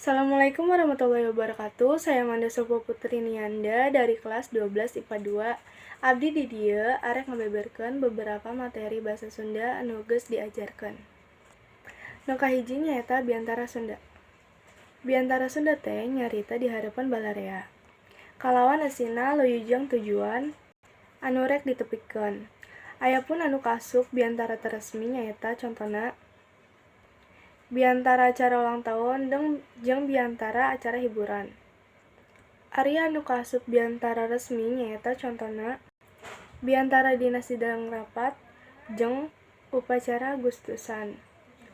Assalamualaikum warahmatullahi wabarakatuh. Saya Manda Sopo Putri Nianda dari kelas 12 IPA 2. Abdi di dieu arek ngabeberkeun beberapa materi bahasa Sunda anu geus diajarkeun. Nu kahiji nyaeta biantara Sunda. Biantara Sunda teh nyarita di hareupeun balarea. Kalawan eusina luyu jeung tujuan anu rek ditepikeun. Aya pun anu kaasup biantara teu resmi, nyaeta contona biantara acara ulang tahun jeung biantara acara hiburan. Ari anu kaasup biantara resmi nyaeta contona biantara dina sidang rapat jeung upacara Agustusan.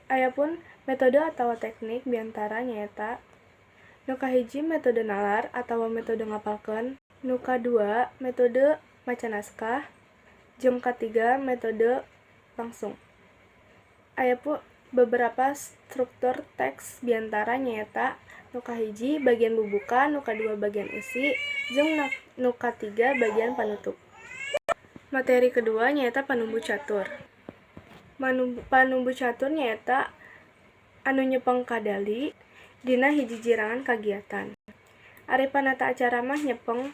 Aya pun metode atawa teknik biantara, nyaeta: nu kahiji, metode nalar atawa metode ngapalkeun, nu kadua metode maca naskah, jeung katiga metode langsung. Aya pun beberapa struktur teks biantara, nyaeta nu kahiji bagian bubuka, nu kadua bagian eusi, jeung nu katiga bagian panutup. Materi kedua nyaeta panumbu catur. Panumbu catur nyaeta anu nyepeng kadali dina hiji jirangan kagiatan. Ari panata acara mah nyepeng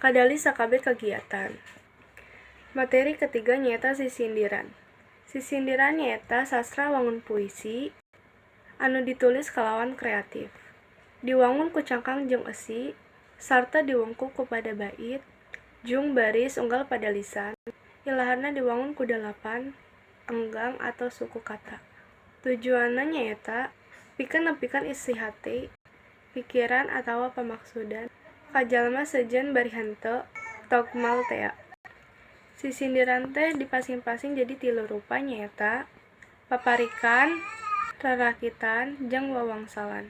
kadali sakabeh kagiatan. Materi ketiga nyaeta sisindiran. Sisindiran nyaeta sastra wangun puisi anu ditulis kalawan kreatif. Diwangun ku cangkang jeung eusi, sarta diwengku ku pada bait jeung baris unggal padalisan. Ilaharna diwangun ku dalapan enggang atau suku kata. Tujuanna nyaeta pikeun nepikeun isi hate, pikiran atawa pamaksudan ka jalma sejen bari henteu togmal tea. Sisindiran teh dipasing-pasing jadi tilu rupa, nyaeta paparikan, rarakitan, jeung wawangsalan.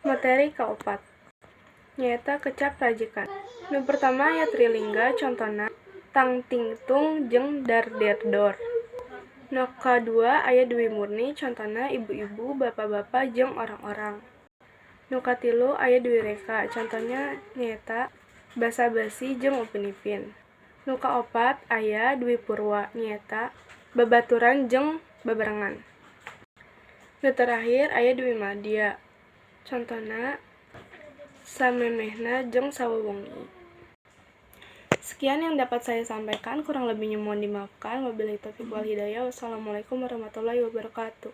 Materi kaopat nyaeta kecap rajekan. Nu pertama aya trilingga, contona tang ting tung jeung dar der dor. Nu kadua aya dwi murni, contona ibu-ibu, bapak-bapak, jeung orang-orang. Nu katilu aya dwi reka, contona nyaeta basa-basi jeung upin-ipin. Nu kaopat aya dwi purwa, nyaeta babaturan jeung babarengan. Nu terakhir aya dwi madya, contona samemehna jeung sawewengi. Sekian yang dapat saya sampaikan, kurang lebihnya mohon dimaafkan. Wabillahi taufiq wal hidayah. Wassalamualaikum warahmatullahi wabarakatuh.